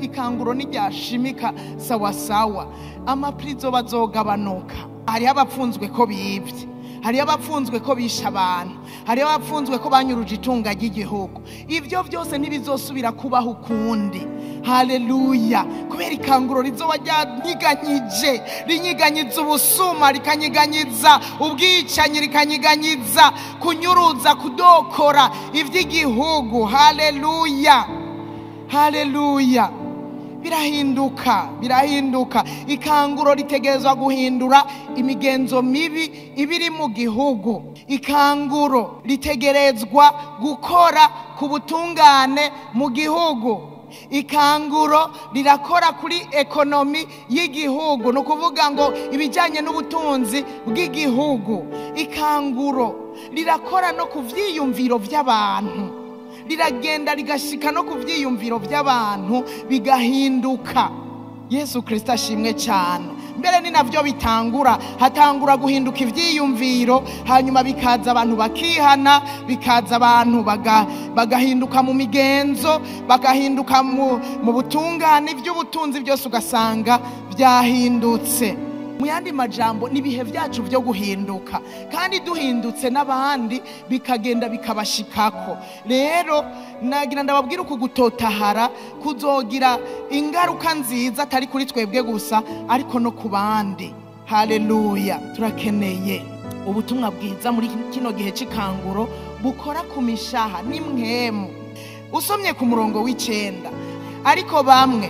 Ikanguro n'iryashimika sawasawa, amaprizo bazogabanuka. Hariho abapfunzwe ko bibye, hariho abapfunzwe ko bishe abantu, hariho abapfunzwe ko banyuruje itunga ry'igihugu. Ibyo byose ntibizosubira kubaho ukundi. Haleluya! Kubera ikanguro rizoba ryanyiganyije, rinyiganyiza ubusuma, rikanyiganyiza ubwicanyi, rikanyiganyiza kunyuruza, kudokora iby'igihugu. Haleluya, haleluya! Birahinduka, birahinduka. Ikanguro ritegerezwa guhindura imigenzo mibi ibiri mu gihugu. Ikanguro ritegerezwa gukora ku butungane mu gihugu. Ikanguro rirakora kuri ekonomi y'igihugu, ni ukuvuga ngo ibijyanye n'ubutunzi bw'igihugu. Ikanguro rirakora no ku vyiyumviro by'abantu, riragenda rigashika no ku vyiyumviro by'abantu bigahinduka. Yesu Kristo ashimwe cyane. Mbere ni navyo bitangura, hatangura guhinduka ivyiyumviro, hanyuma bikaza abantu bakihana, bikaza abantu bagahinduka mu migenzo, bagahinduka mu butungane, ivy'ubutunzi byose ugasanga byahindutse. Mu yandi majambo, n'ibihe byacu byo guhinduka, kandi duhindutse n'abandi bikagenda bikabashikako. Rero nagira ndababwira uku gutotahara kuzogira ingaruka nziza, atari kuri twebwe gusa ariko no ku bandi. Haleluya! Turakeneye ubutumwa bwiza muri kino gihe c'ikanguro bukora ku mishaha n'imwemu. Usomye ku murongo w'9, ariko bamwe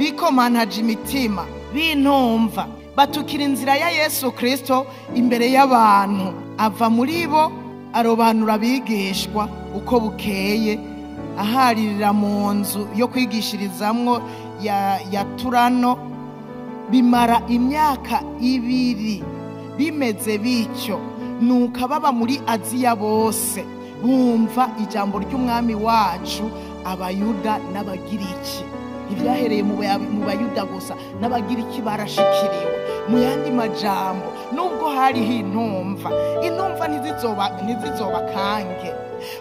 bikomantaje imitima bintumva, batukira inzira ya Yesu Kristo imbere y'abantu. Ava muri bo arobanura abigishwa uko bukeye, aharirira mu nzu yo kwigishirizamwo ya Turano. Bimara imyaka 2 bimeze bityo. Nuko ababa muri Aziya bose bumva ijambo ry'umwami wacu, Abayuda n'Abagiriki. Ntibyahereye mu Bayuda gusa, n'Abagiriki barashikiriwe. Mu yandi majambo, nubwo hariho intumva, intumva ntizizoba kange.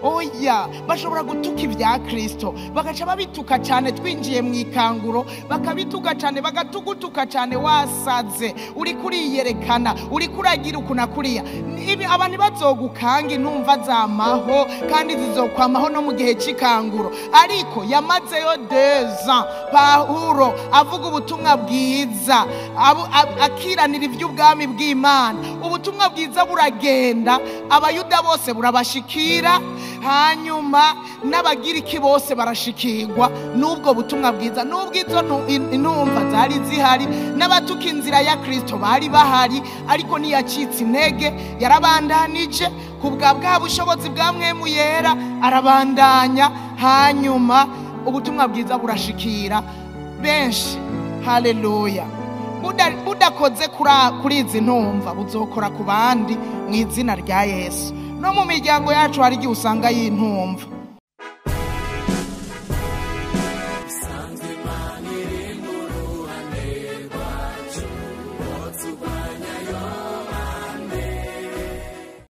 Oya, bashobora gutuka ibya Kristo, bagaca babituka cyane. Twinjiye mu ikanguro bakabituka cyane, bagatugutuka cyane. Wasaze, uri kuriyerekana, uri kuragira uku na kuriya. Ibi abantu bazogukanga, intumva zamaho kandi zizokwamaho no mu gihe c'ikanguro. Ariko yamazeyo 2 ans Pawulo avuga ubutumwa bwiza, akiranira iby'ubwami bw'Imana. Ubutumwa bwiza buragenda, Abayuda bose burabashikira, hanyuma n'Abagiriki bose barashikirwa n'ubwo butumwa bwiza. N'ubwo izo intumva zari zihari, n'abatuka inzira ya Kristo bari bahari, ariko ntiyacitse intege, yarabandanije kubwa bwa bushobozi bwa Mwemu Yera, arabandanya. Hanyuma ubutumwa bwiza burashikira benshi. Haleluya! Budakoze kuri izi ntumva, buzokora ku bandi mu izina rya Yesu. No mu miryango yacu hari igihe usanga y'intumva.